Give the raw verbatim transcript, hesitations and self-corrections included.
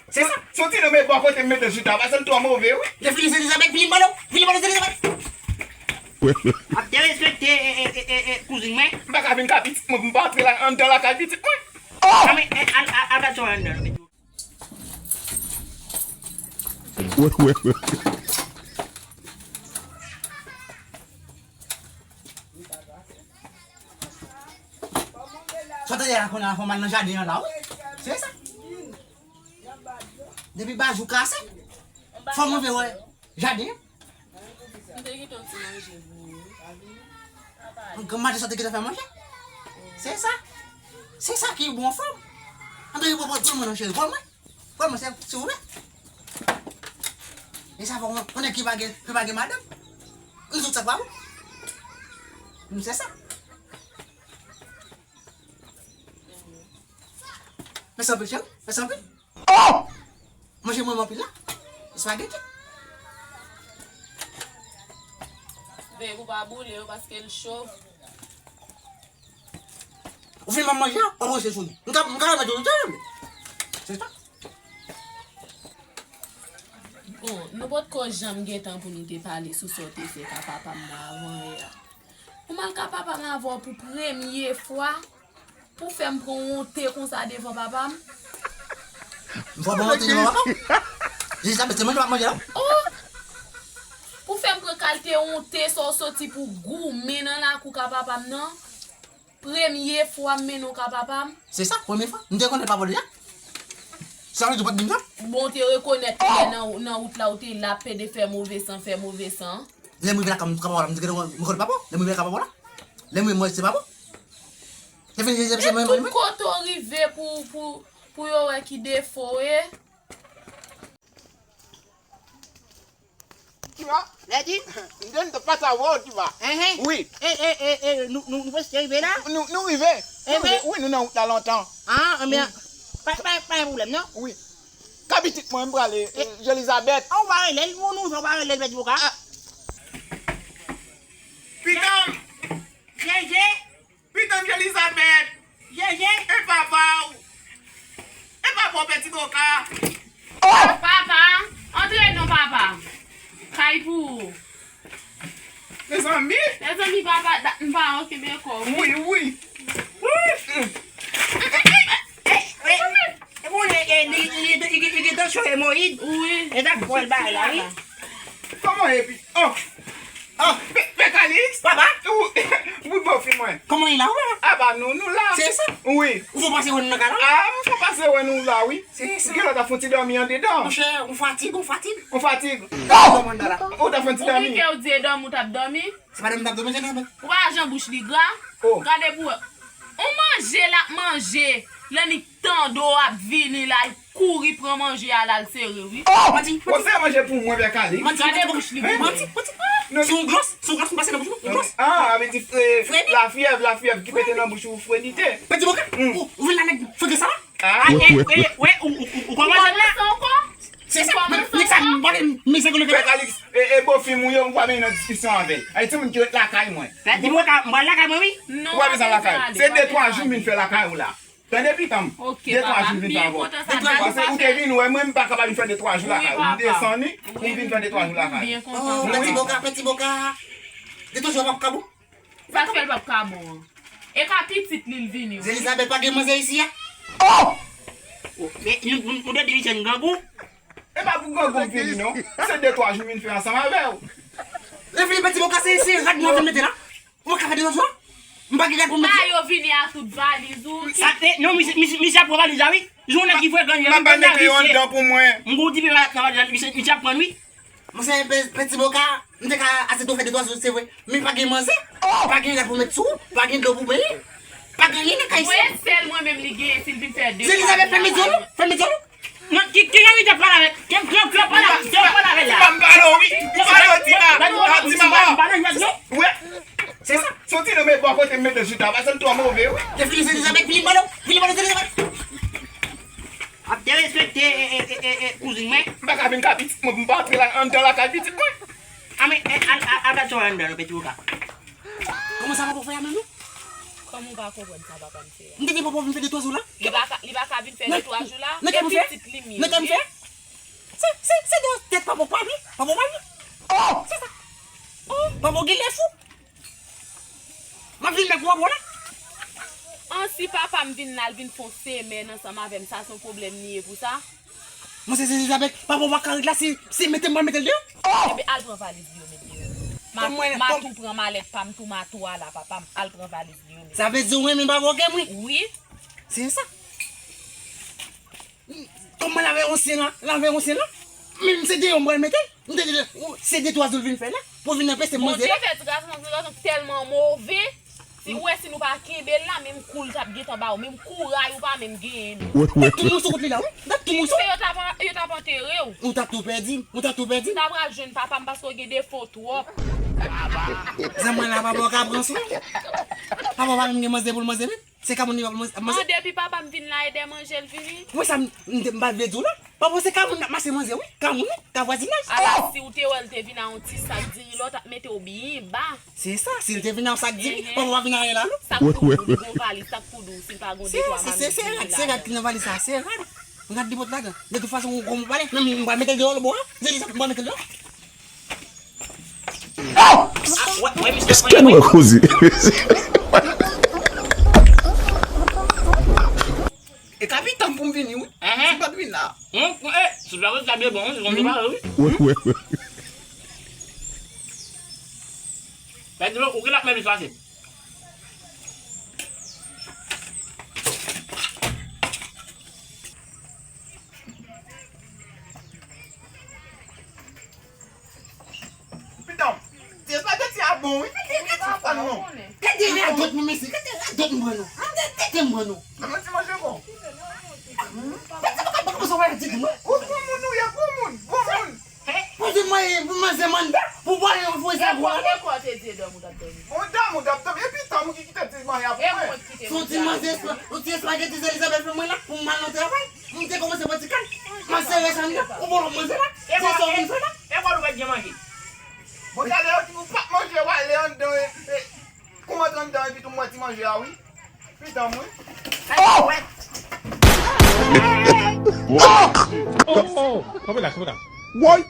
Se sa. Soti nan men bò kote m mete chita, paske l twò move, wi. Defini Elizabeth, vini bò non. Vini bò non, Elizabeth. Ap derespekte, e, e, e, e, e, kouzin mwen. M pa ka vin ka pitit mwen, m pa antre la, anndan lakay pitit mwen. Oh! A, men, e, al, al, al bat yo anndan. Wè, wè, wè. Sa w tande la, kounye a, fò m al nan jaden an la, wi. Se sa. Depi bajou kase, fò m rive wè jaden an. M te kite yon ti manje pou ou. Grann maten sa te gentan fè manje. Se sa. Se sa ki bon fanm. Antre, pran, pran, pran mwen non, cheri, pran mwen. Pran mwen, se, silvouplè. E sa fò konnen ki pa gen, ki pa gen madanm. M sot sa pa bon. M se sa. Mèsi anpil, cheri. Mèsi anpil. Oh! Manje mwen anpil la. Espageti. Veye pou pa boule yo paske l cho. Ou fin manje a, ou manje sou li. M ka, m ka manje tou, tou. Se sa. Bon, nou potko janm gen tan pou nou te pale sou sa w te fè ka papa m nan avan yè a. Ou m al ka papa m avè w pou premye fwa, pou fè m pran wonte konsa devan papa m. M fè w pran wonte devan papa w? Jezi, sa mete manje, m ap manje la. Oh! Pou fè m pran kalite wonte sa w soti pou goumen nan lakou ka papa m nan. Premye fwa m mennen w ka papa m. Se sa, premye fwa. M te konnen papa w deja. Sa vle di w pa t di m sa? Bon, w te rekonèt li lè nan, nan wout la, w te la pede fè move san, fè move san. Lè m rive lakay m, m konnen papa w la. Lè m rive lakay papa w la. Lè m rive mwen, se papa w. Se fini, se, se, se, e mwen, tout mwen, mwen. Kote w rive pou, pou, pou yo wè ki defo w ye. Tu vois? Lè di? M te, m te pase avè w, tu vois. Hein, hein. Wi. E, e, e, e, nou, nou, nou prèske rive la? Nou, nou rive. Nou rive. Wi, nou nan wout la lontan. Ah, enben, pa, pa, pa gen pwoblèm, non? Wi. Ka pitit mwen, m prale, e, Elizabeth. Ah, ou pa rele l, moun ou fè, ou pa rele l, Pèdi Boka? Ah. Pitit. Jezi. Pitit Elizabeth. Jezi. E papa w. E papa w, Pèdi Boka. Oh! Papa, antre non, papa. Kay pou ou. Mezanmi. Mezanmi, papa, da, m pa okipe kò w. Wi, wi. Wi. E, e, e, e, e, e, e, e, e, e, e, e, e, e, e, gen tansyon emoyid. Wi. E dak pwal bagay la, wi. Kòman epi? Oh. Oh. Pè, Pè Kalix. Papa. Ou, wi, bòfi mwen. Kòman w ye la, ou la? A ba nou, nou la. Se sa? Wi. Ou fè pase wè nou nan kay la? Ah, m fè pase wè nou la, wi. Se sa. Gen lè w ta fè yon ti dòmi andedan. Monchè, yon fatig, yon fatig. Yon fatig. Ou ta fè yon ti dòmi. Ou klike, ou di e dòmi, ou t ap dòmi. Se pa dòmi m t ap dòmi, se nan. Ou pa jan bouch li gra. Oh. Gade pou wè. On manje l ap manje. Lè li tande w ap vini la, l kouri pran manje a, l al sere, wi. Oh! Manti, manti. Ou fè manje pou mwen, Pè Kalix. Manti, gade manti, bouch li, hein? Manti, manti. Non. Se yon glòs, se yon glòs ki pase nan bouch ou, yon glòs. Ah, sa vle di, eh, lafyèv, lafyèv ki pete nan bouch ou, fredite. Pèdi Boka, ou, ou vin la nèg fredite sa la? Ah. Ah, eh, eh, wè, ou, ou, ou, ou kòmanse la? Se sa, nèg sa, m pale, m se konnen. Pè Kalix, e, e bòfi m ou ye, ou pa vin nan diskisyon avè l. Ay, timoun ki ret lakay mwen. Pèdi Boka, m pral lakay mwen, wi. Non, ou pa bezwen lakay. Se de twa jou m vin fè lakay ou la. Tande, pitit m. Ok, papa, m byen kontan sa. Paske ou te vin wè mwen, m pa ka pa vin fè de twa jou lakay ou. M desann, wi, m vin fè de twa jou lakay ou. M byen kontan sa. Pèdi Boka, Pèdi Boka. De twa jou p ap ka bon. Sa k fè l p ap ka bon an? E ka pitit li l vini, wi. Elizabeth pa gen manzè isi a? Oh! Men, nou, nou, nou te di li jèn grangou. E pa pou grangou m vini, non. Se de twa jou m vin fè ansanm avè w. Lè fini, Pèdi Boka, se, se rad nou ap vin mete la. Ou pa ka fè de zòt jwa? M pa gen rad pou m mete. Pa yo vini a tout valiz ou. Sa, eh, non, misye, misye, misye ap pran valiz la, wi. Jou nèg ki frekan, m ap mete yo anndan pou mwen. M gwo tipe nan valiz la, misye, misye ap pran, wi. Monchè, Pè, Pèdi Boka, m te ka aksepte w fè de twa jou, se vre. Men pa gen manzè, pa gen rad pou met sou ou, pa gen dlo pou benyen, pa gen anyen nan kay isi. Mwen sèl mwen menm li genyen, si l vin fè de twa jou. Se Elizabeth, fèmen zye w, fèmen zye w. Non, ki, ki nan wi te pale avèk? Ki, ki, ki pale avèk? Ki pale avèk la? M pale w, wi. M pale w, Tina. Tina. Wè. Se sa. Soti nan men bò kote m mete chita, paske l twò move, wi. Defini Elizabeth, vini bò non. Vini bò non, Elizabeth. Ap derespekte, e, e, e, e, e, kouzin mwen. M pa ka vin ka pitit mwen, m pa antre la, anndan lakay pitit mwen. A men, e, al, al, al bat yo anndan, non, Pèdi Boka. Kòman sa poko fè a menm, non? Mwen pa konprann sa papa m fè a. M te di papa w vin fè de twa jou la. Li pa ka, li pa ka vin fè de twa jou la. Nan kè m fè? Pitit li m ye. Nan kè m fè? Se, se, se de tèt papa w pa vle. Papa w pa vle. Oh! Se sa. Oh! Papa w genlè fou. M ap vin la pou papa w la. An, si papa m vin la, l vin fè yon semèn ansanm avè m, sa se yon pwoblèm li ye pou sa? Mwen se, se Elizabeth, papa w pa ka ret la, si, si mete m pral mete l deyò. Enben, al pran valiz li yo, met deyò. Ma, ma tou pran malèt pa m, tou ma tou a la, papa m, al pran valiz li yo, met. Sa vle di ou renmen papa w ke mwen? Wi. Se sa. Kòman lave yon sen la? Lave yon sen la? Menm se deyò m pral mete l. M te di, se de twa jou l vin fè la. Pou vin anpeche m manje la. Bondye fè ti gason, ti gason tèlman move. Si ou wè si nou pa kenbe l la, menm kou l t ap gentan ba ou, menm kouray ou pa menm genyen menm. Dat tou moun sou wout li la, wi. Dat tou moun sou. Se yo t ap, yo t ap antere w. Ou t ap tou pèdi, ou t ap tou pèdi. Ou ta pral jwenn papa m paske w gen defo twòp. Zanman la, papa w ka pran swen. Papa w pa menm gen manzè pou l manzè menm. Se kamoun li pa pou l manzè. An, depi papa m vin la, e dè manje l vini. Mwen sa m, m, m pa vle di w la. Papa w se kamoun l ap mache manzè, wi. Kamoun, wi. Ka vwazinaj. Ala, si w te wè l te vin a yon ti sak diri la, w t ap mete w byen ba. Se sa, si l te vin a yon sak diri, papa w pa vin a anyen la, non. Sak pou dou, li gon valiz, sak pou dou, si l pa gon de twa mamit diri ladan. Se, se, se rad, se rad ki nan valiz sa, se rad. Rad li pot ladan. De tout fason, ou konn pale, nan m pral mete l deyò lòbò a. Se li sa, m pral mete l deyò. Kèsè nou koze? E ka pitan pou m vini, wi. Si m pa t vin la. Hum, eh, si w ta vle, ta byen bon, wi, se konn pale, wi. Wi, wi, wi. Pèdi lo, ou ki la mèm pase. Pitan, ti espageti a bon, wi. Gade ti fanm non. Gade radòt mwen, mesye. Gade radòt mwen non. Gade tete mwen non. Mwen ti manje bon. Gade mwen ka pase wè tete mwen. Ou bon moun ou ye, bon moun, bon moun. Pou di mwen, pou manzè manda, pou pale yon fwe sa gwa. E kò te di e dòmi w t ap dòmi. Bon dòmi w t ap dòmi. E pitan mwen ki kite ti manje a pou mwen. Se yon ti manzè, yon ti espageti Elizabeth fè mwen la, pou m al nan travay. M te kòmanse pran ti kal. M a sere sa anndan. Ou bon lòt manje la. Se sa w vin fè la. E bò nou pa t gen manje. Bon, talè yo di nou pa t manje, w ale anndan, e, e, kòm antre anndan, epi tou m wè ti manje a, wi. Pitan mwen. Oh! Oh! Oh! Kanpe la, kanpe la. Woy!